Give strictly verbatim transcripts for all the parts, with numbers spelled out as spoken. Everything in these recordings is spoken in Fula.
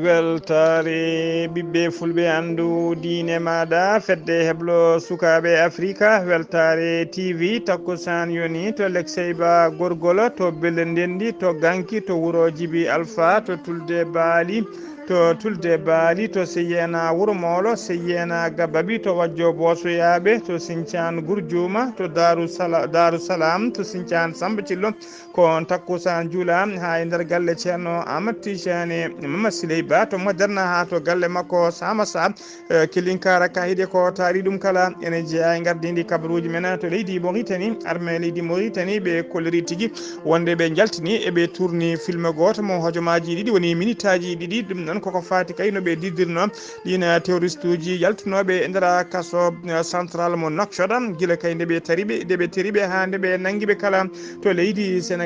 Weltaare ɓiɓɓe fulɓe, anndu diine maaɗa, fedde heblo sukaaɓe Afrika, Weltaare T V, takkusaan yoni to Lekseyba Gorgol, to Belle Ndenndi, to Ganki, to wuro Jibi Alfa, to Tulde Baali, to Tulde Baali, to Seyena Wuro Moolo, Seyena Gababi, to Wajjo Boosoyaaɓe, to Sincaan Gurjuuma, to Daaru Sala-, Daaru Salaam, to Sincaan Samba Cillo, ko on takkusaan juula haa e nder galle Ceerno Amat Tijani Mama Siley Ba to Moderna haa to galle makko Samasa, eh, Kilinkara Kahide ko taari ɗum kala. Ene jeyaa e ngardiindi kabaruuji men to leydi Mauritanie. Armée leydi Mauritanie ɓe kolliri tigi wonde ɓe njaltini e ɓe tourni film gooto mo hojomaaji ɗiɗi woni minitaaji ɗiɗi. Ɗum noon koko faati kay no ɓe diddirno ɗiin terroriste uji yaltunooɓe e nder kaso, eh, central mo Nouakchott, gila kay nde ɓe tari ɓe, nde ɓe teri ɓe haa nde ɓe nanngi ɓe kala to leydi Senegal.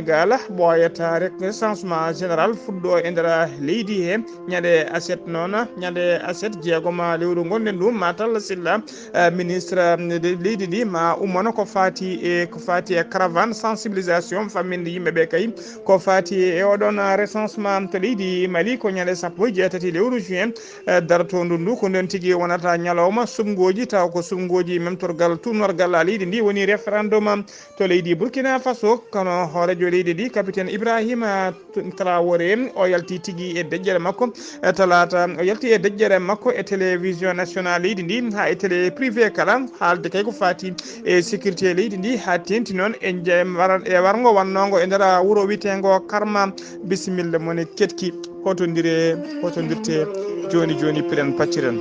Ɓooyata rek recensement général fuɗɗo e nder leydi he ñande aset noon, ñande aset jeegom lewru ngonɗen ɗum, Matal Silla, eh, ministre, mm, de leydi ndi ma ummano ko faati e, ko faati e caravane sensibilisation famminde yimɓe ɓe kay ko faati e oɗon recensement to leydi Mali ko ñande sappo e jeetati lewru juin. Eh, dartoondu ndu ko nden tigi wonata ñalawma suɓngooji, taw ko suɓngooji memtorgal tuunorgal leydi ndi woni référendum to leydi Burkina Faso. Kono hooreejo leydi ndi, capitaine Ibrahima Traoré, o yalti tigi e deƴƴere makko, eh, talaata, o yalti e deƴƴere makko e télévision nationale leydi ndi haa e télé privé kala, haalde kay ko faati e sécurité leydi ndi, haa teeŋti noon e nje-, war-, e warngo wannongo e nder wuro wiyeteengo Karma. Bisimilla mone ketki. Hotondire, hotondirte jooni jooni, piren pacciren.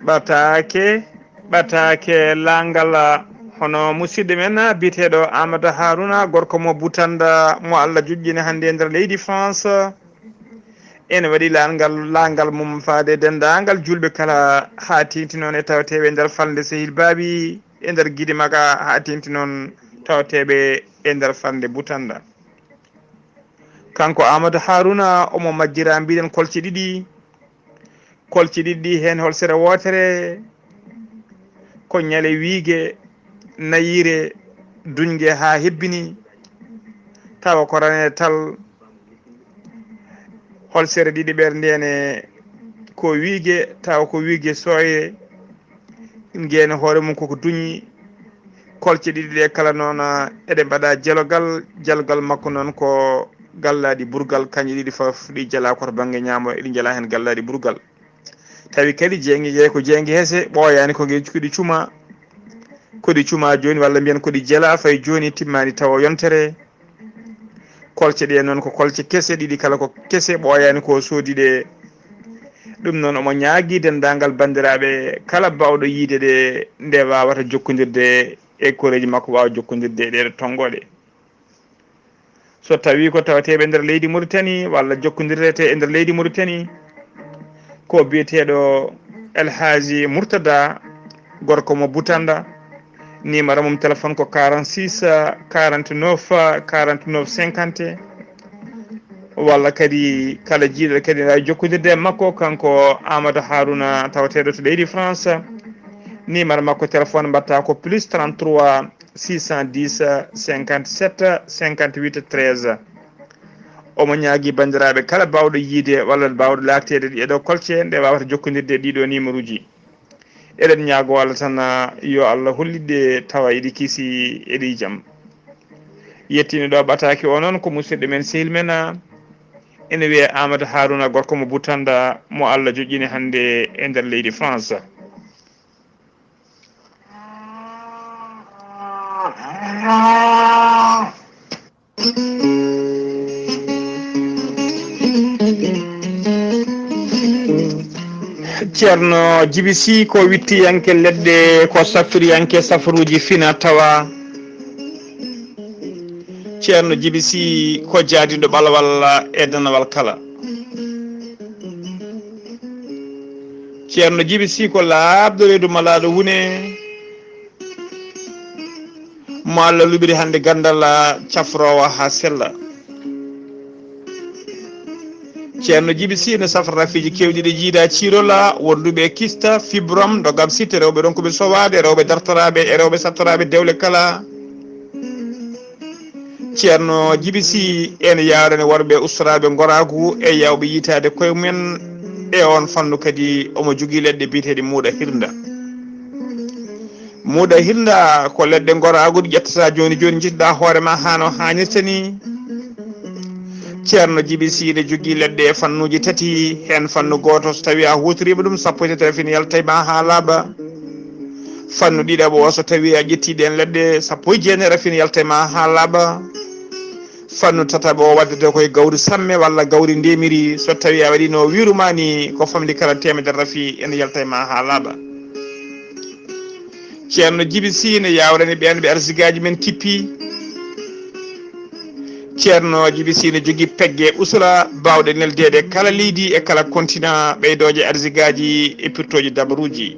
Ɓataake, ɓataake laangal, hono musidɗo men biyeteeɗo Amadou Harouna, gorko mo Butanda, mo Allah joƴƴini hannde e nder leydi France. Ene waɗi laangal, laangal mum faade denndaangal juulɓe kala, haa teeŋti noon e tawteeɓe e nder falnde Sehil Baabi, e nder Gidimaga, haa teeŋti noon tawteeɓe e nder falnde Butanda. Kanko Amadou Harouna, omo majjira, mbiɗen, kolce ɗiɗi. Kolce ɗiɗi ɗi, heen holsere wootere ko ñale wiige, nayiire, duñge haa hebbini, tawa ko raneede tal. Holsere ɗiɗi ɓeer ndene ko wiige, tawa ko wiige sooyre, ngeene hoore mum koko duñi. Kolce ɗiɗi ɗe kala noon, eɗe mbaɗa jelogal, jelogal makko noon ko gallaaɗi burgal, kañƴe ɗiɗi fof ɗi jelaa ko to bannge ñaamo, eɗi jelaa heen gallaaɗi burgal. Tawi kadi jeenge ɗe ko jeenge hese, ɓooyaani ko ɗi cuma, ko ɗi cuma jooni, walla mbiyen ko ɗi jelaa fay jooni, timmaani tawa yontere. Kolce ɗe noon ko kolce kese, ɗiɗi kala ko kese, ɓooyaani ko soodi ɗe. Ɗum noon omo ñaagii denndaangal banndiraaɓe kala baawɗo yiide ɗe, nde waawata jokkondirde e koreeji makko, waawa jokkondirde e ɗeeɗo tonngooɗe. So tawii ko tawateeɓe e nder leydi Mauritanie walla jokkondirete e nder leydi Mauritanie, ko biyeteeɗo El Hadji Mourtada, gorko mo Butanda, numéro mum téléphone ko quarante-six, quarante-neuf, quarante-neuf cinquante. Walla kadi kala jiiɗo kadi ene waawi jokkondirde e makko, kanko Amadou Harouna, tawateeɗo to leydi France. Numéro makko téléphone mbaɗata ko plus trente-trois, six cent dix, cinquante-sept, cinquante-huit, treize. Omo ñaagii banndiraaɓe kala baawɗo yiide walla baawɗo laakteede e ɗee ɗoo kolce, nde waawata jokkondirde e ɗii ɗoo numéro uji. Eɗen ñaagoo Allah tan, ah, yo Allah hollit ɗe tawa eɗi kiisi, eɗi jam. Yettiiɗo ɗo ɓataake o noon ko musidɗo men, sehil men, ah, ene wiyee Amadou Harouna, gorko mo Butanda, mo Allah joƴƴini hannde e nder leydi France. Ceerno Jibi Sih ko wittiyanke leɗɗe, ko safriyanke safruuji fina tawa. Ceerno Jibi Sih ko jaadiiɗo ɓalwal e danawal kala. Ceerno Jibi Sih ko laaɓɗo reedu malaaɗo wune. Mo Allah luɓiri hannde ganndal cafroowa haa sella. Ceerno Jibi Sih ne safra rafiiji keewɗi ɗi jiida ciirola, wonduɓe e kista, fibrom, ndogam sitte, rewɓe ronkuɓe sowaade, rewɓe dartoraaɓe e rewɓe sattoraaɓe dewle kala. Ceerno Jibi Sih ene yaawrani worɓe ustoraaɓe ngoraagu e yaawɓe yiytaade koye mumen. E oon fannu kadi omo jogii leɗɗe biyeteeɗe muuɗa hirnda. Muuɗa hirnda ko leɗɗe ngoraagu ɗe ƴettata jooni jooni, njiɗɗa hoore ma haa no haanirta ni. Ceerno Jibi Sih ne jogii leɗɗe e fannuuji tati, heen fannu gooto so tawii a huutoriima ɗum, sappo e tati rafin yalta e ma haa laaɓa. Fannu ɗiɗaɓo o, so tawii a ƴettii ɗeen leɗɗe, sappo e jeenayi rafin yalta e ma haa laaɓa. Fannu tataɓo o, waɗdete koye gawri samme walla gawri ndemiri, so tawii a waɗiino wiiru ma ni, ko famɗi kala teemedere rafi ene yalta e ma haa laaɓa. Ceerno Jibi Sih ne yaawrani ɓeen ɓe arsigaaji men kippi. Ceerno Jibi Sih ne jogii pegge usra baawɗe neldeede kala leydi e kala kontina, ɓeydooje arsigaaji e pirtooji dabaruuji.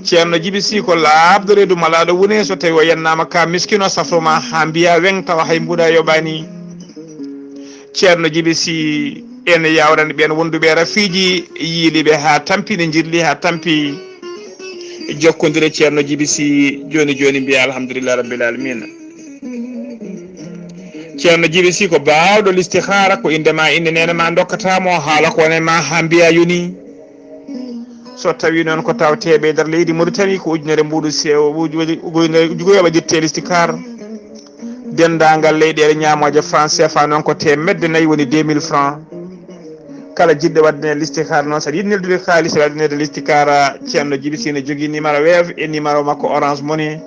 Ceerno Jibi Sih ko laaɓɗo reedu malaaɗo wune, so tawii o yennaama ka miskino, safroo ma haa mbiyaa weŋ, tawa hay mbuuɗa yoɓaani. Ceerno Jibi Sih ene yaawrani ɓeen wonduɓe e rafiiji, yiiliɓe haa tampi, ne njirli haa tampi. Jokkondire Ceerno Jibi Sih jooni jooni, mbiya alhamdulillahi rabbil alamina. Ceerno Jibi Sih ko baawɗo listihaara, ko innde ma, innde neene ma ndokkata mo, haala ko wone ma haa mbiya yoni. So tawii noon ko tawteeɓe e nder leydi Mauritanie, ko ujunere mbuuɗu sewo, uju-, uju-, ujunere ujugoyo waɗirte listikaar. Denndaangal leyɗeele ñaamooje franc C F A noon ko teemedde nayi, woni deux mille francs. Kala jiɗɗo waɗde listikaar noon, so aɗa yiɗi neldude kaalis, waɗde listikaar, Ceerno Jibi Sih ne jogii numéro Wave e numéro makko Orange Money,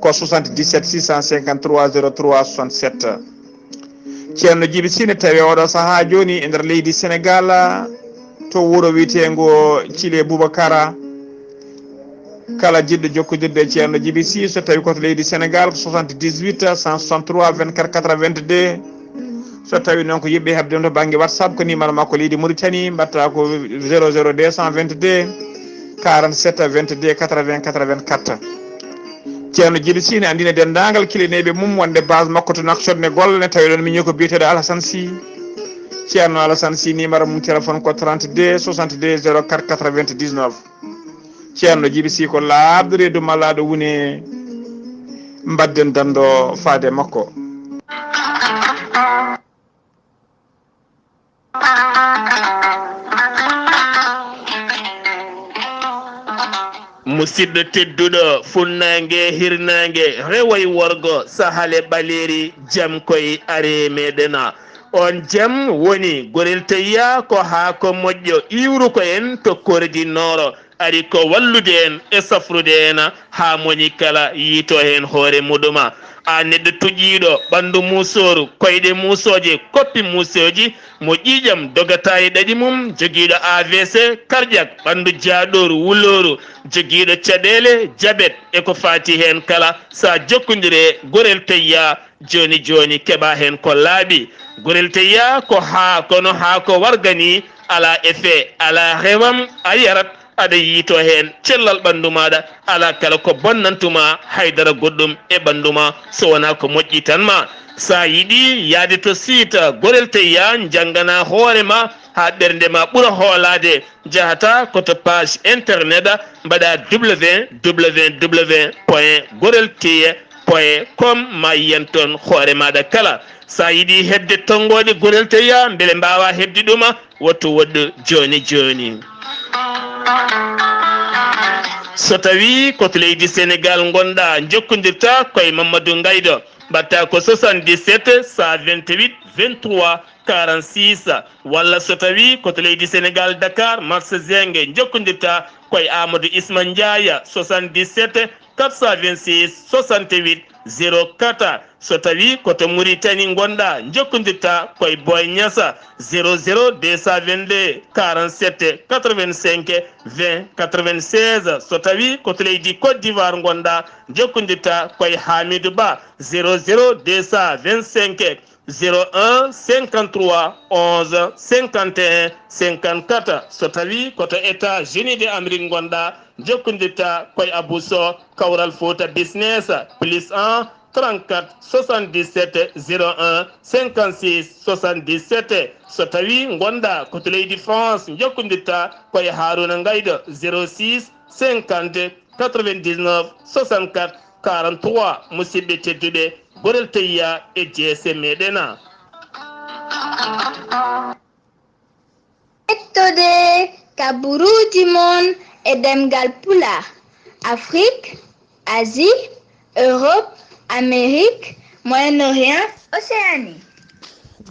ko soixante-dix-sept six cent cinquante-trois zéro trois soixante-sept. Ceerno Jibi Sih ne tawi oɗo sahaa jooni e nder leydi Senegal, to wuro wiyeteengo Thillé Boubacara. Kala jiɗɗo jokkondirde e Ceerno Jibi Sih, so tawi ko to leydi Senegal, ko soixante-dix-huit cent soixante-trois vingt-quatre quatre-vingt-deux. So tawi noon ko yiɗɓe heɓde ɗum to bannge WhatsApp, ko numéro makko leydi Mauritanie, mbaɗta ko zéro zéro deux cent vingt-deux quarante-sept vingt-deux quatre-vingts quatre-vingt-quatre. Ceerno Jibi Sih ne anndina denndaangal kilineeɓe mum wonde base makko to Nouakchott ne golla, ne tawi ɗon miñi ko biyeteeɗo Alassane Sy. Ceerno Alassane Sy, numéro mum téléphone ko trente-deux soixante-deux zéro quatre quatre-vingt-dix-neuf. Ceerno Jibi Sih ko laaɓɗo reedu malaaɗo wune, mbaɗden danndo faade makko. Musidɗo tedduɗo, funnaange, hirnaange, rewo e worgo, sahale ɓaleeri, jam koy ari e meɗen. On jam woni Gorel Teyya, ko haako moƴƴo iwruko en to Kordi Nooro, ari ko wallude en e safrude en haa moni kala yiito heen hoore muɗuma. A neɗɗo tuƴiiɗo ɓanndu muusooru, koyɗe muusooje, koppi muusooji, mo ƴiiƴam dogata e ɗaɗi mum, jogiiɗo A V C, cardiaque, ɓanndu jaaɗooru, wulooru, jogiiɗo caɗeele, jabet e ko faati heen kala, so a jokkondire Gorel Teyya, jooni jooni keɓa heen ko laaɓi. Gorel Teyya ko haa, kono haa ko wargani, alaa effet, alaa rewam, a yarat, aɗa yiito heen cellal ɓanndu maaɗa, alaa kala ko bonnantuma haydara goɗɗum e ɓanndu ma, so wonaa ko moƴƴi tan ma. So a yiɗi yahde to site Gorel Teyya, njanngana hoore ma haa ɓernde ma ɓura hoolaade, njahata ko to page internet, mbaɗa W W W point gorel teyya point com, ma yiyan toon hoore maaɗa kala. So a yiɗi heɓde tonngoode Gorel Teyya, mbele mbaawa heɓde ɗum, wottu woɗɗu jooni jooni. So tawii ko to leydi Senegal ngonɗa, njokkondirta koye Mamadou Ngaydo, mbaɗta ko soixante-dix-sept cent vingt-huit vingt-trois quarante-six, walla so tawii ko to leydi Senegal, Dakar, marché Zingué, njokkondirta koye Amadou Isma Ndiaye, soixante-dix-sept quatre cent vingt-six soixante-huit zéro quatre. So tawii ko to Muritani ngonɗaa, njokkondirtaa ko e Boy Niass, zéro zéro deux cent vingt-deux quarante-sept quatre-vingt-cinq vingt quatre-vingt-seize. So tawii ko to leydi Côte d'Ivoire ngonɗaa, njokkondirtaa ko e Hamidou Ba, zéro zéro deux cent vingt-cinq zéro un cinquante-trois onze cinquante et un cinquante-quatre. So tawii ko to États-Unis de Amérique ngonɗaa, njokkondirtaa ko e Abou Sow, Kawral Fouta Business, plus un trente-quatre soixante-dix-sept zéro un cinquante-six soixante-dix-sept. So tawii ngonɗaa ko to leydi France, njokkondirtaa ko e Harouna Ngaïdo, zéro six cinquante quatre-vingt-dix-neuf soixante-quatre quarante-trois. Musidɓe tedduɓe, gorel teyya e jeese meɗen. Hettude kabaruuji mon e ɗemngal Pulaar, Afrik, Asie, Europe, Amérique, Moyen-Orient, Océanie.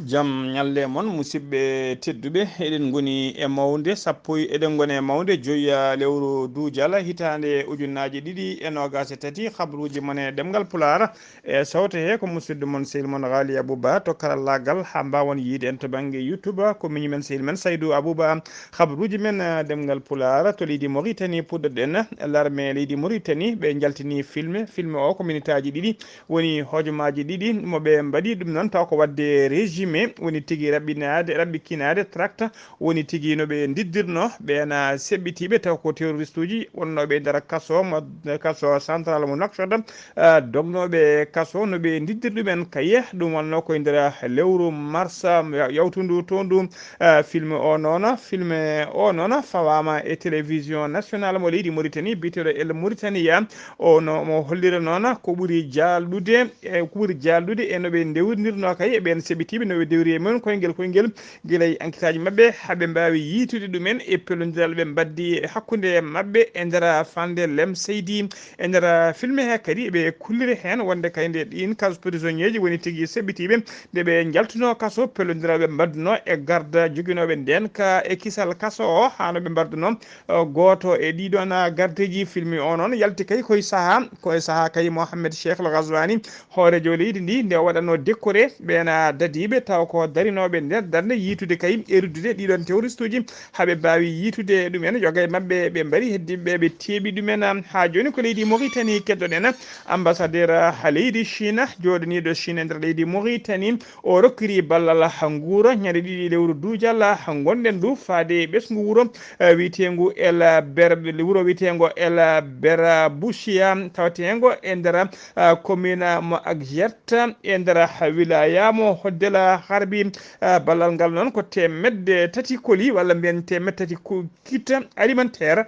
Jam ñalle mon, musidɓe tedduɓe. Eɗen ngoni e mawde sappo, eɗen ngoni e mawde joyi, ah, lewru duujala hitaande ujunnaaje ɗiɗi e noogaas e tati. Kabaruuji mon e ɗemngal Pulaar, e sawte he ko musidɗo mon, sehil mon Ghali Abou Ba to karallaagal, haa mbaawon yiide en to bannge YouTube. Ko miñi men, sehil men Saydou Abou Ba. Kabaruuji men, ah, ɗemngal Pulaar, to leydi Mauritanie puɗɗoɗen. L'armée leydi Mauritanie, ɓe njaltini filme. Filme o ko minitaaji ɗiɗi, woni hojomaaji ɗiɗi mo ɓe mbaɗi. Ɗum noon taw ko waɗde résumé, woni tigi raɓɓinaade, raɓɓikinaade tract, woni tigi no ɓe ndiddirno ɓeen seɓɓitiiɓe, taw ko terroriste uji wonnooɓe e nder kaso mo, kaso central mo Nouakchott, ah, dognooɓe kaso, no ɓe ndiddir ɗumen. Kaye, ɗum wonnoo ko e nder lewru mars, ah, ya-, yawtundu to ndu. Ah, filme o noon, filme o noon fawaama e télévision nationale mo leydi Mauritanie, biyeteeɗo El Mauritania. O no mo hollira noon ko ɓuri jaalɗude, e ko ɓuri jaalɗude e no ɓe ndewirndirnoo kay e ɓeen seɓɓitiiɓe, no ɓe ndewri e mum koyngel koyngel, gila e enquêtaaji maɓɓe, haa ɓe mbaawi yiitude ɗumen e pellondiral ɓe mbaddi e hakkunde maɓɓe e nder Fande Lem Seydi. E nder filme he kadi ɓe kulliri heen wonde kay nde ɗiin kas prisonnier ji woni tigi seɓɓitiiɓe, nde ɓe njaltunoo kaso, pellondiral ɓe mbaɗnoo e garda joginooɓe ndeen ka e kisal kaso o, haa no ɓe mbarduno, eh, gooto e ɗii ɗoon, ah, gardeeji. Filme o noon yalti kay ko e sahaa, ko e sahaa kay Mohamed Cheikh El Ghazouani, hooreejo leydi ndi, nde o waɗatnoo décoré ɓeen, ah, dadiiɓe taw ko darinooɓe nder darnde yiitude kay e ruddude ɗii ɗoon terroriste uji, haa ɓe mbaawi yiitude ɗumen. Yoga e maɓɓe ɓe mbari, heddiiɓe ɓe teeɓi ɗumen. Haa jooni ko leydi Mauritanie keddoɗen. Ambassadeur, ah, leydi Chine jooɗaniiɗo Chine e nder leydi Mauritanie, o rokkiri ballal haa nguura ñande ɗiɗi lewru duujal, haa ngonɗen ndu faade e ɓesngu wuro, eh, wiyeteengu El Ber-, wuro wiyeteengo El Berabouchia, taweteengo e nder, ah, commune mo Agiert, e nder wilaya mo Hoddela Harbi. Ah, ballal ngal noon ko teemedde tati koli, walla mbiyen teemedde tati ku-, kit alimentaire,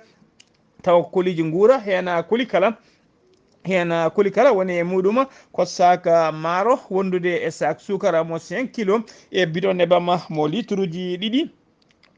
tawa ko koliji nguura, heen koli kala, heen koli kala woni e muɗum ko sac maaro wondude e sac suukara mo cinq kilo e bidon nebam mo litruji ɗiɗi,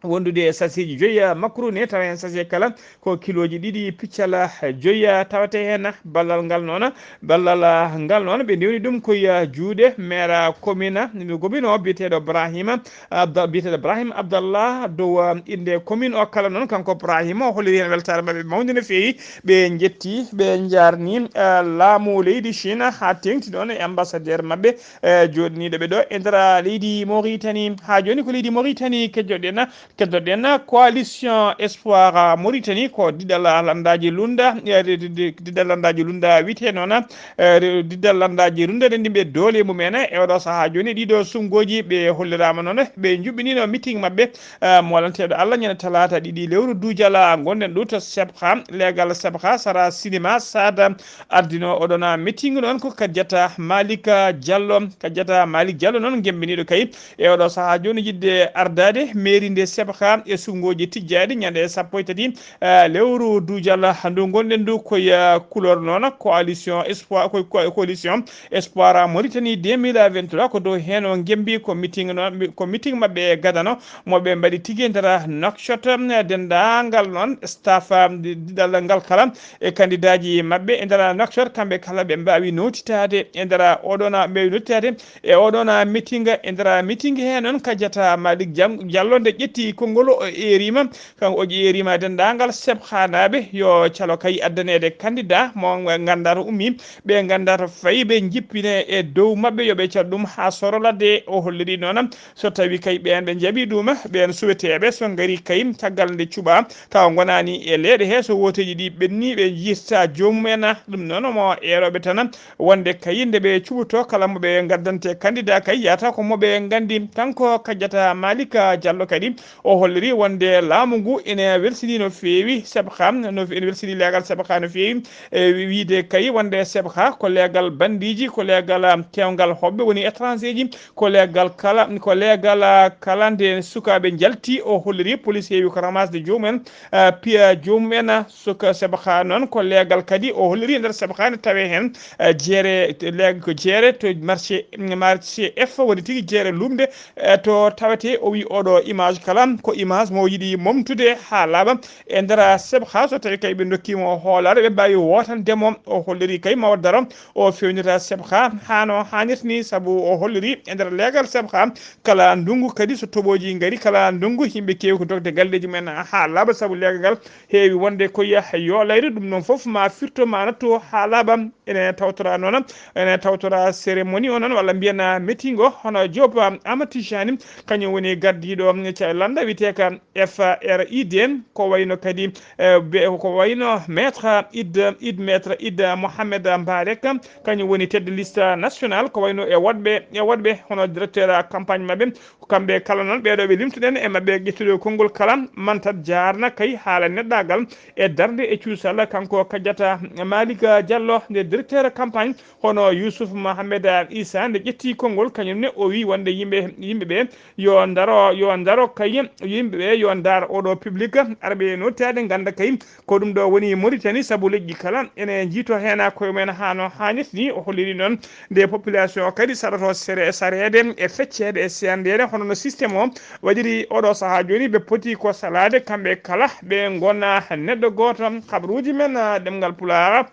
wondude e sachetji joyi macaroni, tawa heen sachet kala ko kiloji ɗiɗi piccal joyi tawete heen. Ballal ngal noon, ballal ngal noon ɓe ndewni ɗum ko e juuɗe maire commune, commune o biyeteeɗo Brahima Abda-, biyeteeɗo Brahim Abdallah, dow, ah, innde commune o kala noon, kanko Brahima o holliri heen weltaare maɓɓe mawnde no feewi. Ɓe njetti, ɓe njaarni, ah, laamu leydi Chine haa teeŋti ɗoon e ambassadeur maɓɓe, eh, jooɗaniiɗo ɓe ɗo e nder leydi Mauritanie. Haa jooni ko leydi Mauritanie kejjoɗen, kejjoɗen coalition Espoir Mauritanie, ko diɗal lanndaaji lunda, eh, di-, di-, di-, diɗal lanndaaji lunda wiyetee noon, eh, re-, diɗal lanndaaji runndere ndimɓe doole mumen. E oɗo sahaa jooni, ɗiɗo sunngooji ɓe holliraama noon, ɓe njuɓɓiniino meeting maɓɓe, eh, mo lanteeɗo Allah ñande talaata ɗiɗi lewru duujala ngonɗen ɗo to Sebha, leegal Sebha, sara sinima Sada. Ardino oɗon meeting noon ko Kadiata Malik Diallo. Kadiata Malik Diallo noon, gemmbiniiɗo kay e oɗo sahaa jooni yiɗde ardaade mairie nde Sebha e sunngooji tijjaaɗi ñande sappo e tati, eh, lewru duujal ndu ngonɗen ndu. Ko e, eh, couleur noon coalition Espoir, ko, ko, coalition Espoir Mauritanie deux mille vingt-trois, ko dow heen o ngemmbi. Ko meeting noon, ko meeting maɓɓe e gadano mo ɓe mbaɗi tigi e nder Nouakchott. Denndaangal noon staff, ah, di-, diɗal ngal kala e kandidaaji maɓɓe e nder Nouakchott, kamɓe kala ɓe mbaawi nootitaade e nder oɗon, mbaawi nootitaade e oɗon meeting. E nder meeting he noon, Kadiata Malik Jam-, Diallo nde ƴetti Konngol o eerima, kanko o eerima denndaangal Sebhanaaɓe yo calo kay addaneede candidat mo nganndaa to ummii, ɓe nganndaa to fayi, ɓe njippine e dow maɓɓe, yo ɓe cal ɗum haa soro ladde. O holliri noon, so tawi kay ɓeen ɓe njaɓi ɗum, ɓeen suweteeɓe so ngari kay caggal nde cuɓaa, tawa ngonaani e leeɗe he, so wooteeji ɗi ɓenni, ɓe njiyta joomum en. Ɗum noon mo eerooɓe tan wonde kay nde ɓe cuɓoto kala mo ɓe ngaddante candidat kay yahata ko mo ɓe nganndi. Kanko Kadiata Malika Diallo kadi o holliri wonde laamu ngu ene welsinii no feewi Sebha, no ene welsinii leegal Sebha no feewi, e wiide kay wonde Sebha ko leegal banndiiji, ko leegal, ah, keewngal hoɓɓe woni étranger ji, ko leegal kala, ko leegal, ah, kala nde sukaaɓe njalti. O holliri police heewi ko ramasde joomum en, ah, piya joomum en, ah, suka Sebha noon ko leegal kadi o holliri e nder Sebha ne tawe heen, ah, jeere, leeg-, ko jeere to marché, marché F woni tigi jeere lumde, eh, to tawete o wi oɗo image kala ko image mo yiɗi momtude haa laaɓa e nder Sebha, so tawi kay ɓe ndokkimo hoolaare ɓe mbaawi wootande mo. O holliri kay ma o daro o fewnita Sebha haa no haanirta ni, sabu o holliri e nder leegal Sebha kala ndungu kadi so toɓooji ngari kala ndungu yimɓe keewi ko dogde galleeji mumen haa laaɓa sabu leegal ngal heewi wonde ko yo layru. Ɗum noon fof ma firto ma natto haa laaɓa. Ene tawtora noon, ene tawtora cérémonie o noon walla mbiyen meeting o hono Joop Amadou Tijani, kañum woni gardiiɗo ca lannda wiyeteeka F R I D, ko wayno kadi, eh, be, ko wayno maître Id, Id maître Id Mohamed Mbarek, kañum woni tête de liste national, ko wayno e woɗɓe, e woɗɓe hono directeur campagne maɓɓe. Ko kamɓe kala noon ɓeeɗo ɓe limtuɗen e maɓɓe ƴettude konngol kala mantat jaarna kay haala neɗɗaagal e darnde e cuusal. Kanko Kadiata Malick Diallo nde directeur campagne hono Youssouf Mohamed Issa nde ƴetti konngol kañum ne o wi wonde yimɓe, yimɓe ɓe yo ndaro, yo ndaro kay yimɓe ɓe yo ndar oɗo public arɓe nottaade ngannda kay ko ɗum ɗo woni Mauritanie sabu leƴƴi kala ene njiito heen koye mumen haa no haanirta ni. O holliri noon nde population o kadi saɗoto sere-, sareede e fecceede e seerndeede hono no système o waɗiri oɗo sahaa jooni. Ɓe poti ko salaade kamɓe kala ɓe ngona neɗɗo gooto. Habaruuji men, ah, ɗemngal Pulaar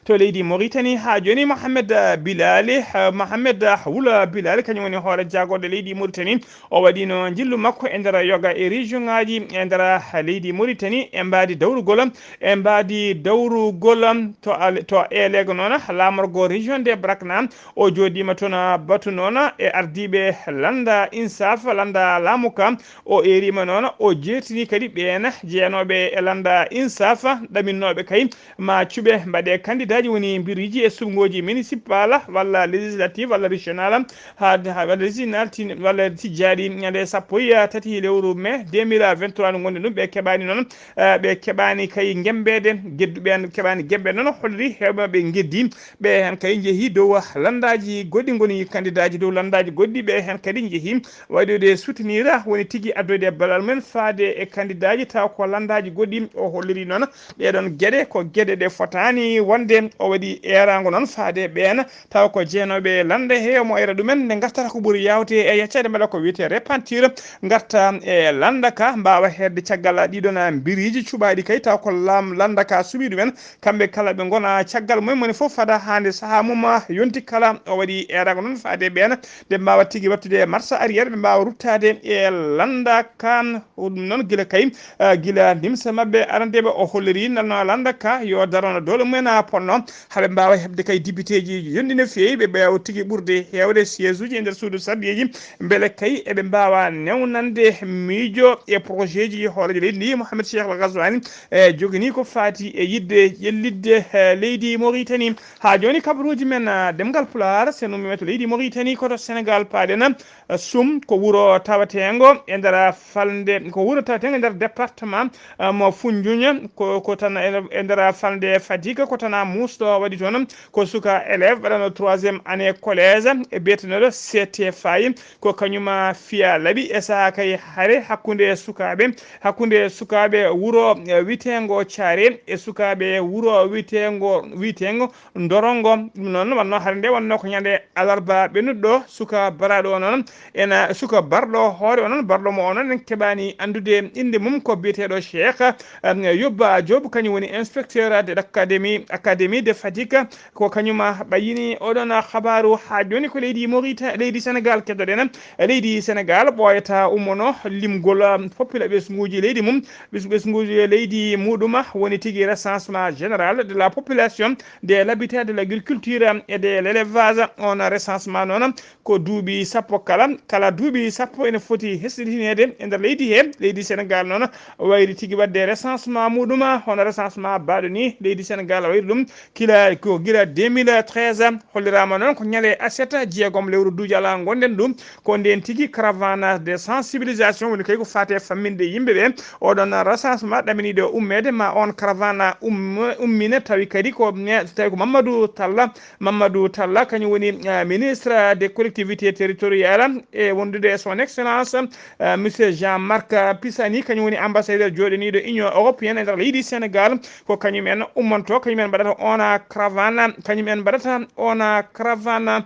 to leydi Mauritanie haa jooni. Mohamed, ah, Bilali, ah, Mohamed, ah, Wula Bilali kañum woni hoore jaagorɗe leydi Mauritanie. O waɗino njillu makko e nder yoga e région ŋaaji e nder leydi Mauritanie e mbaadi dawrugol, e mbaadi dawrugol to al-, to Elego noon, laamorgo région de Brakna. O jooɗiima toon batu noon e ardiiɓe lannda Insaf, lannda laamu ka. O eeriima noon, o jeertini kadi ɓeen jeenooɓe e lannda Insaf, ɗaminnooɓe kay ma cuɓe mbaɗe kandidaaji woni mbiriiji e suɓngooji municipal walla législative walla régional, haa, haa walla régional tin-, walla tijjaaɗi ñande sappo e tati lewru mai deux mille vingt-trois ndu ngonɗen ɗum. Ɓe keɓaani noon, eh, ɓe keɓaani kay ngemmbeede, geddu ɓeen keɓaani ngemmbeede noon, holliri heewɓe maɓɓe ngeddi. Ɓe heen kay njehi dow lanndaaji goɗɗi ngoni kandidaaji dow lanndaaji goɗɗi, ɓe heen kadi njehi waɗoyde soutenir woni tigi addoyde ballal mumen faade e kandidaaji taw ko lanndaaji goɗɗi. O holliri noon ɗee ɗoon geɗe ko geɗe ɗe fotaani wonde. O waɗi eeraango noon faade ɓeen taw ko jeenooɓe lannda he mo era ɗumen nde ngartata ko ɓuri yaawde e yaccaade mbela ko wiyetee repentir ngarta e lannda ka mbaawa heedde caggal ɗiɗon mbiriiji cuɓaaɗi kay taw ko lam-, lannda ka suɓii ɗumen. Kamɓe kala ɓe ngona caggal mumen moni fof fada haa nde sahaa mum yonti kala. O waɗi eeraango noon faade ɓeen ɓe mbaawa tigi wattude marche arrière, ɓe mbaawa ruttaade e lannda ka. Ɗum noon gila kay, ah, gila nimsa maɓɓe arandeeɓe o holliri nalno lannda ka yo darono doole mumen a ponno haa ɓe mbaawa heɓde kay dibiteeji yonɗi no feewi, ɓe mbaawa tigi ɓurde heewde siège uji e nder suudu sarɗiyeeji, mbele kay eɓe mbaawa newnande miijo e projet ji hooreejo leydi ndi Mohamed Cheikh Al Ghazouani, e jogini ko faati e yiɗde ƴellitde, eh, leydi Mauritanie. Haa jooni kabaruuji men, ah, ɗemngal Pulaar, so nummi men to leydi Mauritanie, ko to Sénégal paaɗen, ah, Sum, ko wuro taweteengo e nder falnde, ko wuro taweteengo e nder département, ah, mo Foundiougne, ko, ko tan e, e nder falnde Fatick, ko tan a muusɗo waɗi toon, ko suka élève waɗano troisième année collège e biyetenooɗo C T Faye. Ko kañum fiya laaɓi e sahaa kay hare hakkunde sukaaɓe, hakkunde sukaaɓe wuro, eh, witeengo Caare e sukaaɓe wuro witeengo, witeengo Ndorongo. Ɗum noon wonno hare nde wonno ko ñande alarba ɓennuɗo. Suka baraaɗo o noon ena, suka barɗo hoore o noon, barɗo mo o noon en keɓaani anndude innde mum ko biyeteeɗo Cheikh, em, Yobba Diop, kañum woni inspecteur de l'académie, académie mi de Fatick, ko kañum ɓayini oɗon habaru. Ha joni ko leydi Morita-, leydi Sénégal keddoɗen. Leydi Sénégal ɓooyata ummono limgol, um, popula-, ɓesnguji leydi mum, ɓes-, ɓesnguji leydi muɗum woni tigi recensement général de la population, de l'habitat, de l'agriculture et de l'élevage. On recensement noon ko duuɓi sappo kala, kala duuɓi sappo ene foti hesɗitineede e nder leydi he. Leydi Sénégal noon wayri tigi waɗde recensement muɗum, hono recensement baɗo ni leydi Sénégal wayri ɗum kila ko gila deux mille treize. Hollirama noon ko ñande aset jeegom lewru duujala gonɗen ɗum, ko nden tigi caravane de sensibilisation woni kay ko fate famminde yimɓe ɓe. Oɗon recensement ɗaminiɗo ummeede ma on caravane um-, ummina tawi kadi ko ne-, tawi ko Mamadou Talla. Mamadou Talla kañum woni, eh, ministre des collectivités territoriales e wondude e son excellence, eh, monsieur Jean-Marc Pisani, kañum woni ambassadeur jooɗaniiɗo Union européenne e nder leydi Sénégal. Ko kañum en ummanto, kañum en mbaɗata ona caravane, kañum en mbaɗata ona caravane.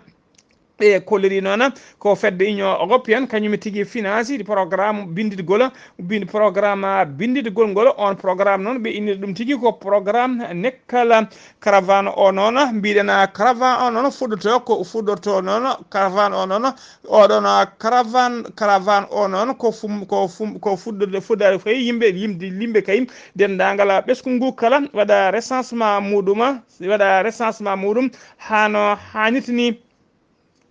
Ɓe kolliri noon ko fedde Union européenne, kañum tigi finance programme binnditgol, bin-, programme binnditgol ngol. On programme noon ɓe inniri ɗum tigi ko programme Nekkal. Caravane o noon, mbiɗen caravane o noon fuɗɗoto ko fuɗɗoto noon, caravane o noon, oɗon caravane, caravane o noon ko fum-, ko fum-, ko fuɗɗode, fuɗɗade koye yimɓe, yimde, yimɓe kay, denndaangal ɓesngu ngu kala waɗa recensement muɗum, waɗa recensement muɗum hano hannirta ni.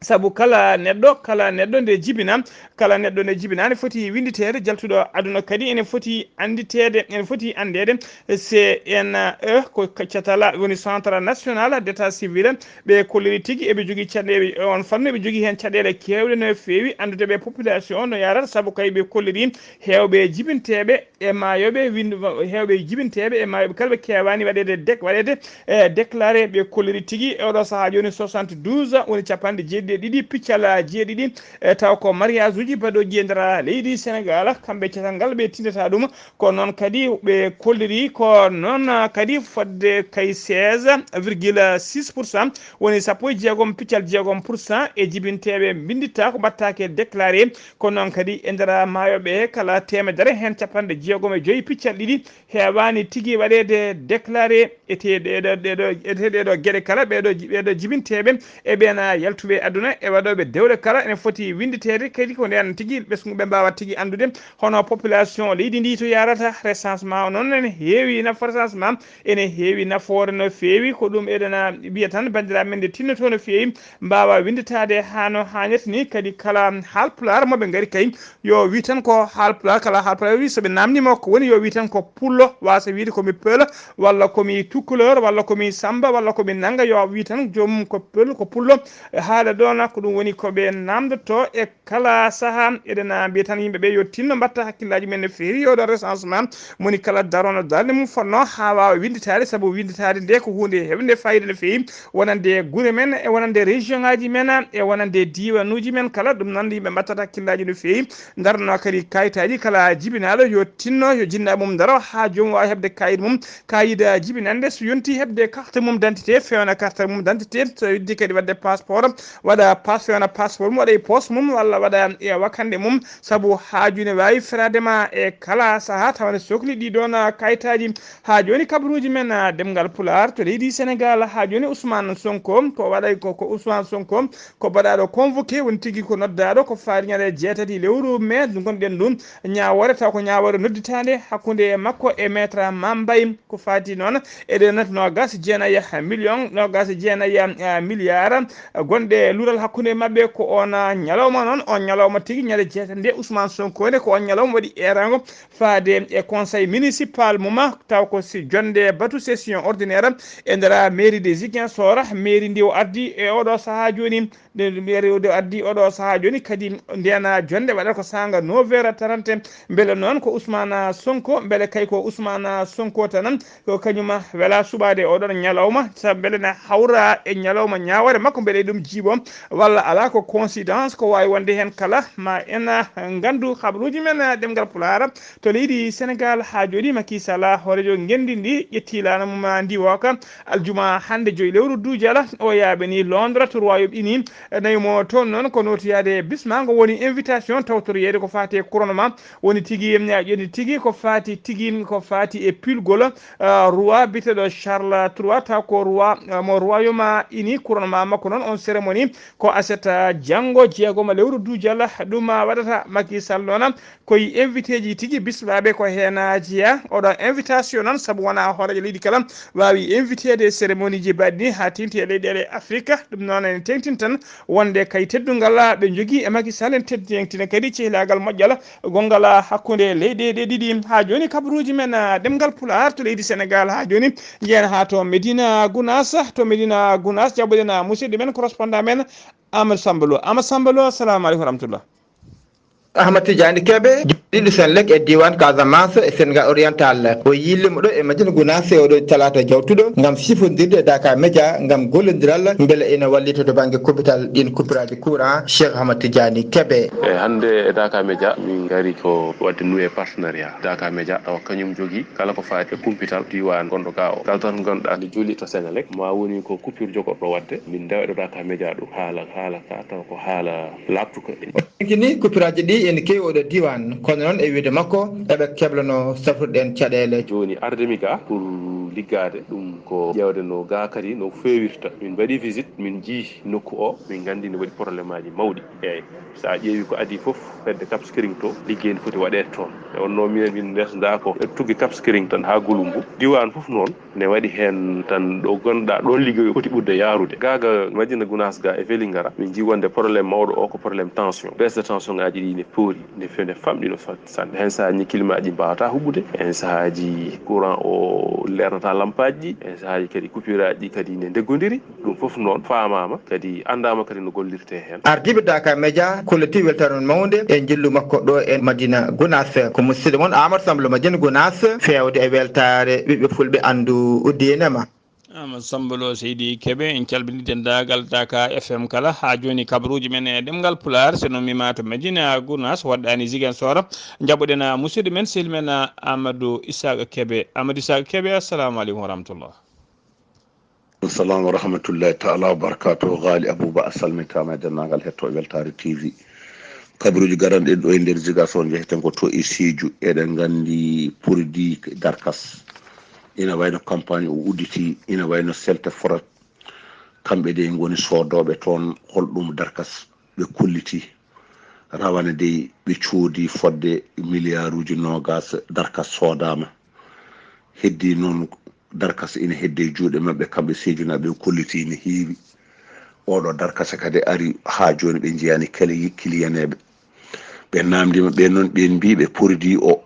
Sabu kala neɗɗo, kala neɗɗo nde jibina, kala neɗɗo nde jibina ne foti winnditeede, jaltuɗo aduna kadi ene foti annditeede, ene foti anndeede. C N E ko catal woni Centre National d'État Civil. Ɓe kolliri tigi eɓe jogii caɗeele e on fannu, eɓe jogii heen caɗeele keewɗe no feewi anndude ɓe population no yarata, sabu kay ɓe kolliri heewɓe jibinteeɓe e maayoɓe, wind-, heewɓe jibinteeɓe e maayoɓe kala ɓe keewaani waɗeede dek-, waɗeede, eh, déclaré. Ɓe kolliri tigi e oɗo sahaa jooni soixante-douze woni capanɗe jeeɗiɗi e ɗiɗi piccal jeeɗiɗi, eh, taw ko mariage uji baɗooji e nder leydi Sénégal, kamɓe catal ngal ɓe tindata ɗum. Ko noon kadi ɓe kolliri ko noon kadi fodde kay seize virgule six pour cent woni sappo e jeegom piccal jeegom pour cent e jibinteeɓe mbinditta ko mbaɗtaake déclaré. Ko noon kadi e nder maayoɓe kala teemedere heen capanɗe jeegom e joyi piccal ɗiɗi heewaani tigi waɗeede déclaré. E te ɗeɗo, ɗeɗo, e te ɗeɗo geɗe kala ɓeɗo ji-, ɓeɗo jibinteeɓe e ɓeena yaltuɓe aduna e waɗooɓe dewle kala ene foti winnditeede kadi ko ndeen tigi ɓesngu ɓe mbaawa tigi anndude hono population leydi ndi to yarata. Recensement o noon ene heewi nafo-, recensement ene heewi nafoore no feewi. Ko ɗum eɗen mbiya tan banndiraaɓe men nde tinnoto no feewi mbaawa winnditaade haa no haanirta ni. Kadi kala haalpulaar mo ɓe ngari kay yo wi tan ko haalpulaar, kala haalpulaar wi so ɓe naamndiima ko woni yo wi tan ko pullo, waasa wiide ko mi pël walla ko mi tukkuleur walla ko mi samba walla ko mi nannga, yo wi tan joomum ko pël, ko pullo. Haala ɗoon ko ɗum woni ko ɓe naamndotoo e kala sahaa. Eɗen mbiya tan yimɓe ɓe yo tinno mbaɗta hakkillaaji men no feewi e oɗo recensement. Moni kala darono darnde mum fotno haa waawa winnditaade, sabu winnditaade nde ko huunde heɓnde faayiida no feewi wonande gure men e wonande région ngaji men e wonande diiwanuuji men kala. Ɗum noon yimɓe mbaɗtata hakkillaaji no feewi, darno kadi kayitaaji. Kala jibinaaɗo yo tinno, yo jinnaaɓe mum ndaro haa joomum waawa heɓde kayit mum, kayit jibinannde. So yonti heɓde carte mum d'identité, fewna carte mum d'identité. So yonti kadi waɗde passeport, waɗa pas-, fewna passeport mum, waɗa e poos mum walla waɗa e wakannde mum, sabu haaju ne waawi feraade ma e kala sahaa tawa ne sokli ɗii ɗoon kayitaaji. Haa jooni kabaruuji men, ah, ɗemngal Pulaar to leydi Senegaal, haa jooni Ousmane Sonko ko waɗay ko, ko Ousmane Sonko ko baɗaaɗo convoqué, woni tigi ko noddaaɗo ko faati ñande jeetati lewru mee ndu ngonɗen ndu, ñaawoore taw ko ñaawoore nodditaande hakkunde makko e Maître Mame Mbaye. Ko faati noon e ɗe nat noogaas e jeenayi million, noogaas e jeenayi, ah, milliard gonɗe luural hakkunde maɓɓe. Ko oon, ah, ñalawma noon, oon ñalawma tigi, ñande jeetati nde Ousmane Sonko nde, ko oon ñalawma waɗi eeraango faade e conseil municipal mum, taw ko si jonnde batu session ordinaire e nder mairie de Ziguinchor. Mairie ndi o ardi e oɗo sahaa jooni, nde mairie o ardi oɗo sahaa jooni kadi ndena jonnde waɗata ko saanga neuf heures trente. Mbele noon ko Ousmane Sonko, mbele kay ko Ousmane Sonko tan ko kañum wela suɓaade oɗon ñalawma, sabu mbele ne hawra e ñalawma ñaawoore makko, mbele ɗum jiiɓo walla alaa ko coïncidence, ko waawi wonde heen kala, ma en, ah, nganndu habaruuji men, ah, ɗemngal Pulaar. To leydi Senegaal haa jooni, Macky Sall, hooreejo ngenndi ndi, ƴetti laana mum, ah, ndiwooka, aljuma hannde, joyi lewru Duujala, o yaaɓini Londres to Royaume-Uni. Nawi mo toon noon ko nootoyaade bismaango, woni invitation tawtoreede ko faati e couronnement, woni tigi, em, ƴetti tigi ko faati tigi, ko faati e pilgol, ah, roi biyeteeɗo Charles trois, taw ko roi, ah, mo Royaume-Uni. Couronnement makko noon, on cérémonie ko aset, ah, janngo, jeegoma lewru Duujala, ɗum, ah, waɗata. Macky Sall noon, ko e invité ji tigi bismaaɓe ko heen, ah, jeyaa. Oɗo invitation noon, sabu wonaa hooreejo leydi kala waawi inviteede cérémonie ji mbaɗi ni haa teeŋti e leyɗeele Afrique. Ɗum noon ene teeŋtina tan wonde kay teddungal, ah, ɓe njogii e Macky Sall, ene teeŋtina kadi cehilaagal moƴƴal gonngal, ah, hakkunde leyɗe ɗe ɗiɗi. Haa jooni kabaruuji men, ah, ɗemngal Pulaar to leydi Senegaal haa jooni, njehen haa to Médina Gounass. To Médina Gounass, jaɓɓuɗen, ah, musidɗo men, correspondant men, Amadou Samba Lo. Amadou Samba Lo, assalamu aleykum wa rahmatullah. Ahmad Tidiane Kebe, jiɗɗo Senelec e diiwaan Casamance e Sénégal Oriental. O yiilii mo ɗo e Madina Gounass e oɗo talaata jawtuɗo ngam sifondirde e Daaka Média ngam gollondiral mbele ina wallita to bannge kubital ɗiin kupiraaji courant. Cheikh Ahmad Tidiane Kebe. E hannde e Daaka Média, min ngari ko waɗde noué partenariat. Daaka Média, tawa kañum jogii kala ko faati e kumpital diiwaan gonɗo ga o. Kala tan ngonɗaa nde joli to Senelec, ma woni ko coupure jogorɗo waɗde, min ndewa ɗo Daaka Média ɗum haala, haala ka tawa ko haala laaɓtuka. Kini kupiraaji ɗi ene keewi oɗo diiwaan, kono noon e wiyde makko eɓe keblano safrude ɗeen caɗeele. Jooni arde mi ga pour liggaade ɗum ko ƴeewde no ga kadi no feewirta. Min mbaɗi visite, min njii nokku o, min nganndi ne waɗi problème aji mawɗi. Eeyi, so a ƴeewi ko adii fof, fedde Cap Skirring to, liggey ne foti waɗeede toon. E wonno minen min ndesda ko e tuggi Cap Skirring tan haa Gouloumbou. Diiwaan fof noon ne waɗi heen tan ɗo gonɗa, ɗoon liggey o foti ɓurde yaarude. Ga ga Madina Gounass ga e Vélingara, min njii wonde problème mawɗo o ko problème tension. Baisse de tension ngaji ɗi ne poori, ne fe-, ne famɗi no fat-, sanne. Heen sahaaji climat ji mbawata huɓɓude, heen sahaaji courant o lernata lampaaji ɗi, heen sahaaji kadi coupure aji ɗi kadi ne ndeggodiri. Ɗum fof noon faamaama, kadi anndaama kadi no gollirtee heen. Ardiiɓe Daaka Média kolliti weltaare mawnde e njillu makko ɗo e Madina Gounass. Ko musidɗo mon Amadou Samba Lo Madina Gounass, feewde e weltaare ɓiɓɓe fulɓe anndu diine ma. Amadou Samba Lo, Seydi Kebe, en calminii denndaangal Daaka F M kala. Haa jooni kabaruuji men e ɗemngal Pulaar, so no miima to Madina Gounass, waɗɗaani Ziguinchor. Njaɓɓuɗen, ah, musidɗo men, sehil men, ah, Amadou Issaka Kebe. Amadou Issaka Kebe, assalamu aleykum wa rahmatullah. Assalamu wa rahmatullahi taala wa barakatuh. Ghali Abouba, a salmintaama e denndaangal hettooɓe Weltaare T V. Kabaruuji garanɗi ɗo e nder Ziguinchor, njeheten ko to e Sédhiou. Eɗen nganndi produit darkas. Ina wayno campagne o udditi, ina wayno Selte Forêt. Kamɓe de ngoni soodooɓe toon, holɗum darkas ɓe kolliti. Rawane dey ɓe coodi fodde miliyaaruuji noogas darkas soodaama. Heddii noon darkasa ina hedde e juuɗe maɓɓe, kamɓe Seedunaaɓe ɓe kolliti ina heewi. Oɗo darkasa kadi ari haa jooni ɓe njiyaani kala yi-, kiliyaneeɓe. Ɓe naamndiima ɓeen noon, ɓeen mbii ɓe produit o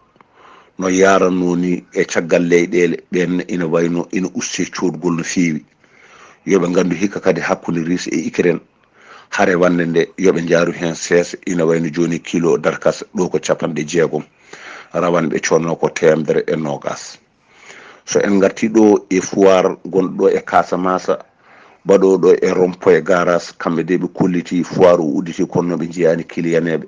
no yaarannoo ni e caggal leyɗeele, ɓeen ina wayno ina usti coodgol no feewi. Yo ɓe nganndu hikka kadi hakkunde Russie e Ukraine, hare wannde nde, yo ɓe njaaru heen seesa, ina wayno jooni kilo darkasa ɗo ko capanɗe jeegom, rawane ɓe codnoo ko teemedere e noogas. So en ngartii ɗo e foire gonɗo ɗo e Casamance, baɗooɗo e rond-point garage, kamɓe de ɓe kolliti foire o udditi kono ɓe njiyaani kiliyaneeɓe.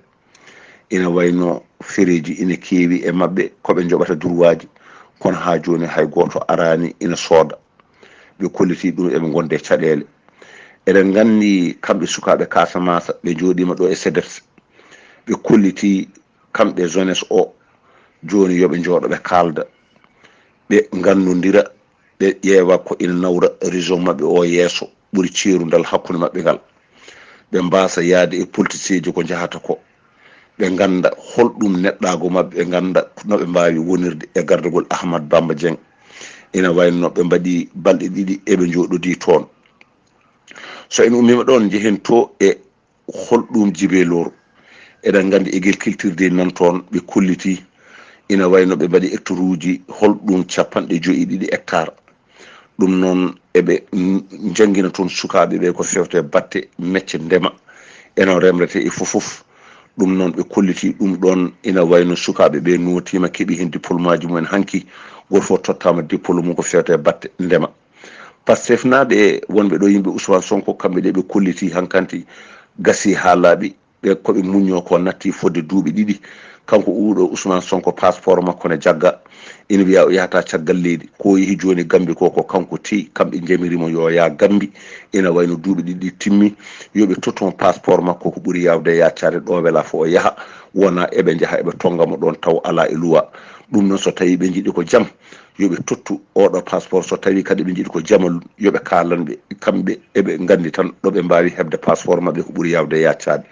Ina wayno fereeji ina keewi e maɓɓe, ko ɓe njoɓata durwaaji, kono haa jooni hay gooto araani ina sooda. Ɓe kolliti ɗum eɓe ngonde caɗeele. Eɗen nganndi kamɓe sukaaɓe Casamance ɓe njooɗiima ɗo e sedet. Ɓe kolliti kamɓe jeunesse o, jooni yo ɓe njooɗo ɓe kaalda. Ɓe nganndondira, ɓe ƴeewa ko ina nawra région maɓɓe o yeeso, ɓuri ceerundal hakkunde maɓɓe ngal. Ɓe mbaasa yahde e politicienji ko njahata ko. Ɓe ngannda holɗum neɗɗaagu maɓɓe, ɓe ngannda no ɓe mbaawi wonirde e gardagol Ahmad Bamba Dieng. Ina wayno ɓe mbaɗi balɗe ɗiɗi eɓe njooɗodii toon. So en ummiima ɗoon, njehen to e holɗum Jibelor. Eɗen nganndi agriculture de nan toon, ɓe kolliti, ina wayno ɓe mbaɗi hectare uji holɗum capanɗe joyi e ɗiɗi hectare. Ɗum noon, eɓe n-, njanngina toon sukaaɓe ɓe ko fewte batte mecce ndema, e no remrete e fof fof. Ɗum noon, ɓe kolliti ɗum ɗoon, ina wayno sukaaɓe ɓe nootiima, keɓi heen diplôme aji mumen hanki, gooto fof tottaama diplôme mum ko fewte batte ndema. Pastefnaaɓe wonɓe ɗo, yimɓe Ousmane Sonko, kamɓe ɗe ɓe kolliti hankanti, gasi haa laaɓi. Ɓe ko ɓe muññoo ko natti fodde duuɓi ɗiɗi. Kanko uuɗo Ousmane Sonko, passeport makko ne jagga. Ina wiya o yahata caggal leydi. Ko o yehi jooni Gambi ko, ko kanko teyi. Kamɓe njamiri mo yo o yah Gambi. Ina wayno duuɓi ɗiɗi timmi. Yo ɓe tottu mo passeport makko ko ɓuri yaawde yaccaade ɗo, wela fo o yaha. Wona eɓe njaha eɓe tonnga mo ɗoon taw alaa e luwa. Ɗum noon so tawii ɓe njiɗi ko jam, yo ɓe tottu oɗo passeport. So tawii kadi ɓe njiɗi ko jamal, yo ɓe kaalan ɓe. Kamɓe eɓe nganndi tan ɗo ɓe mbaawi heɓde passeport maɓɓe ko ɓuri yaawde yaccaade.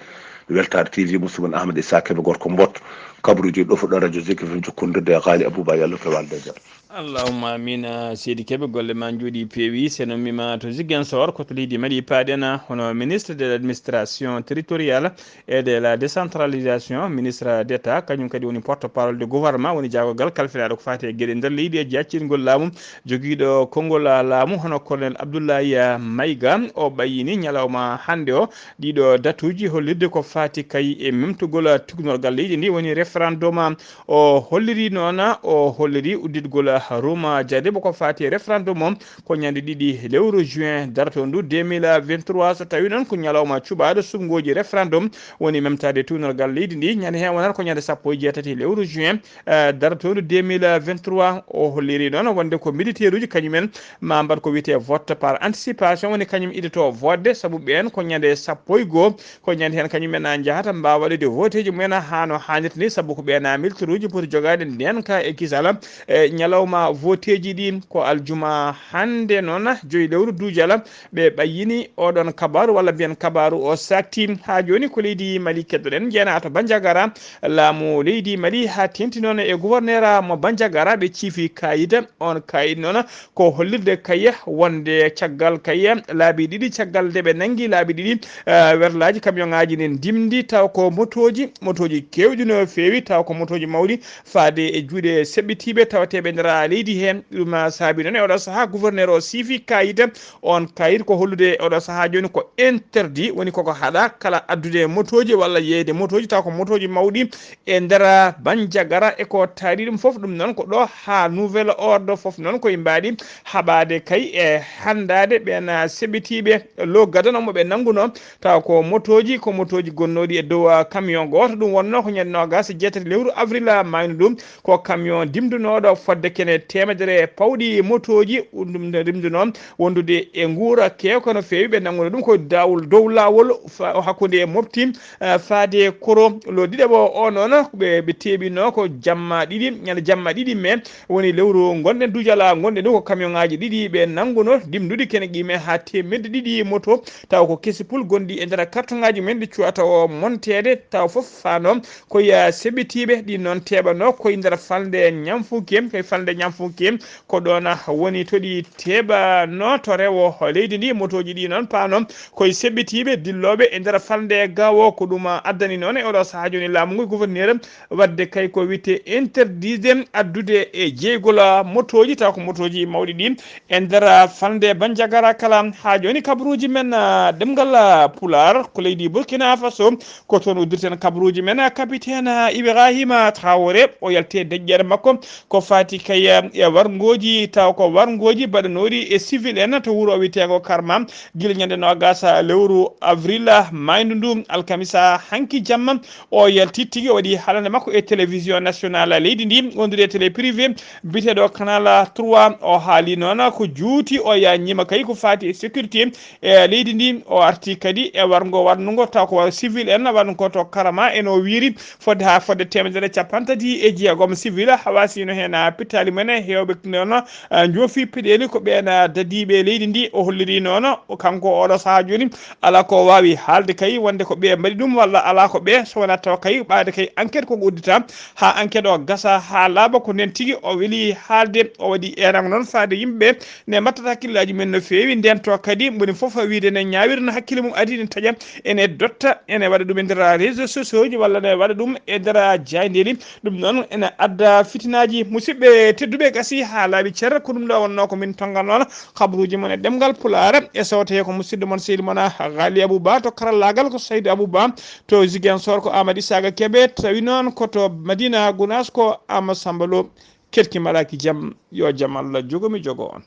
Weltaare T V, musidɗo mon Ahmad Issa Kebe, gorko Mbot, kabaruuji ɗo fuɗɗo radio Zik F M, jokkondirde e Ghali Abouba, yo Allah rokku walde e jam. Allahumma amin. Seydi Kebe, golle ma njooɗi peewi. Se no mima to Ziguinchor, ko to leydi Mali paaɗen, hono ministre de l'administration territoriale et de la décentralisation, ministre d'État, kañum kadi woni porte-parole de gouvernement, woni jaagogal kalfinaaɗo ko faati e geɗe nder leydi e jaccingol laamu, jogiiɗo konngol laamu, hono Colonel Abdoulaye Maïga. O ɓayyini ñalawma hannde o ɗiɗo datuuji hollirde ko faati kay e memtugol tuugnorgal leydi ndi, woni référendum. O holliri noon, o holliri udditgol ruuma jaade ko faati e référendum o ko ñande ɗiɗi lewru juin darotoondu deux mille vingt-trois, so tawi noon ko ñalawma cuɓaaɗo suɓngooji référendum woni memtaade tuugnorgal leydi ndi. Ñande heen wonata ko ñande sappo e jeetati lewru juin, eh, darotoondu deux mille vingt-trois. O holliri noon wonde ko militaire uji kañumen ma mbaɗ ko wiyetee vote par anticipation, woni kañum idotoo vote de, sabu ɓeen ko ñande sappo e goo, ko ñande heen kañumen na njahata mbaawa waɗude voteeji mumen haa no haanirta ni, sabu ko ɓeen militaire uji poti jogaade ndeenka e kisal. E ñalawma voteeji ɗi ko aljuma hannde noon, joyi lewru duujal, ɓe ɓayyini oɗon kabaaru, walla mbiyen kabaaru o saakti. Haa jooni ko leydi Mali keddoɗen, njeena to Bandiagara, laamu leydi Mali haa teeŋti noon e gouverneur mo Bandiagara, ɓe ciifi kaayit. On kaayit noon ko hollirde kay wonde caggal kay laabi ɗiɗi, caggal nde ɓe nanngi laabi ɗiɗi, eh, werlaaji kamiyonŋaaji ne ndimndi, taw ko motooji, motooji keewɗi no feewi, taw ko motooji mawɗi, faade e juuɗe seɓɓitiiɓe tawateeɓe nder leydi heen. Ɗum saabi noon e oɗo sahaa gouverneur o siifi kaayit. On kaayit ko hollude oɗo sahaa jooni ko interdit, woni koko haɗaa kala addude motooji walla yeeyde motooji, taw ko motooji mawɗi e nder Bandiagara e ko taari ɗum fof. Ɗum noon ko ɗo haa nouvel ordre fof noon koye mbaɗi haɓaade kay e hanndaade ɓeen seɓɓitiiɓe lo gadano mo ɓe nannguno, taw ko motooji, ko motooji gonnooɗi e dow, ah, camion gooto. Ɗum wonnoo ko ñande noogaas e jeetati lewru avril, ah, maayno ɗum. Ko camion dimndunooɗo fodde kene teemedere pawɗi motooji, ɗum ne rimndunoo wondude e nguura keewka no feewi. Ɓe nannguno ɗum ko daawol dow laawol fa-, hakkunde Mopti, ah, faade Koro. Lo ɗiɗaɓo o noon, ɓe, ɓe teeɓinoo ko jamma ɗiɗi, ñande jamma ɗiɗi mai, woni lewru ngonɗen duujal, ngonɗen ɗo ko camion ŋaaji ɗiɗi ɓe nannguno, dimnduɗi kene qimee haa teemedde ɗiɗi moto, taw ko kesi pul gonɗi e nder kartoŋaaji men ɗi cuwata o monteede, taw fof faano koye seɓɓitiiɓe. Ɗi noon teeɓanoo koye nder falnde ñamfunke, koye falnde ñamfunke ko ɗoon woni to ɗi teeɓanoo to rewo leydi ndi. Motooji ɗi noon paano koye seɓɓitiiɓe dillooɓe e nder falnde gawo. Ko ɗum addani noon e oɗo sahaa jooni laamu ngu gouverneur waɗde kay ko wiyetee interdire addude e jeygol motooji, taw ko motooji mawɗi ɗi e nder falnde Bandiagara kala. Haa jooni kabaruuji men, ah, ɗemngal, ah, Pulaar ko leydi Burkina Faso, ko toon uddirten kabaruuji men, ah, capitaine, ah, Ibrahima Traoré, o yalti e deƴƴere makko ko faati kay, ah, e warngooji, taw ko warngooji baɗanooɗi e civil en to wuro wiyeteengo Karma, gila ñande noogaas lewru avril, ah, maaydu ndu alkamisa hanki jamma. O yalti tigi, o waɗi haalande makko e télévision nationale leydi ndi, wondude e télé privé biyeteeɗo Canal trois. O haali noon ko juuti, o yaññiima kay ko faati e sécurité e leydi ndi. O arti kadi e warngo warnungo taw ko war civil en warngo to Karama, en o wiiri fodde haa fodde teemedere capanɗe tati e jeegom civil hawasino heen pittaali mumen, heewɓe noon, ah, njoofi peɗeeli ko ɓeen, ah, dadiiɓe leydi ndi. O holliri noon o kanko oɗo sahaa jooni alaa ko o waawi haalde kay wonde ko ɓe mbaɗi ɗum walla alaa ko ɓe, so wonaa tawa kay ɓaade kay enquête koko uddita haa enquête o gasa haa laaɓa. Ko ndeen tigi o weli haalde, o waɗi eenango noon faade yimɓe ɓe ne mbattata hakkillaaji men no feewi. Ndeen to kadi moni fof wiide ne ñaawira no hakkille mum adi ne taƴa, ene dotta, ene waɗa ɗum e nder réseaux sociaux ji walla ne waɗa ɗum e nder jaayndeeli. Ɗum noon ene adda fitinaaji. Musidɓe tedduɓe, gasi haa laaɓi cer, ko ɗum ɗo wonnoo ko min tonngannoon kabaruuji mon e ɗemngal Pulaar. E so tawii ko musidɗo mon sehil mon Ghali Abou Ba, to karallaagal ko Saydou Abou Ba, to Ziguinchor ko Amady Saga Kébé, tawi noon ko to Madina Gounass ko Ama Samba Lo. Kelki malaaki jam, yo jam Allah jogo mi jogo on.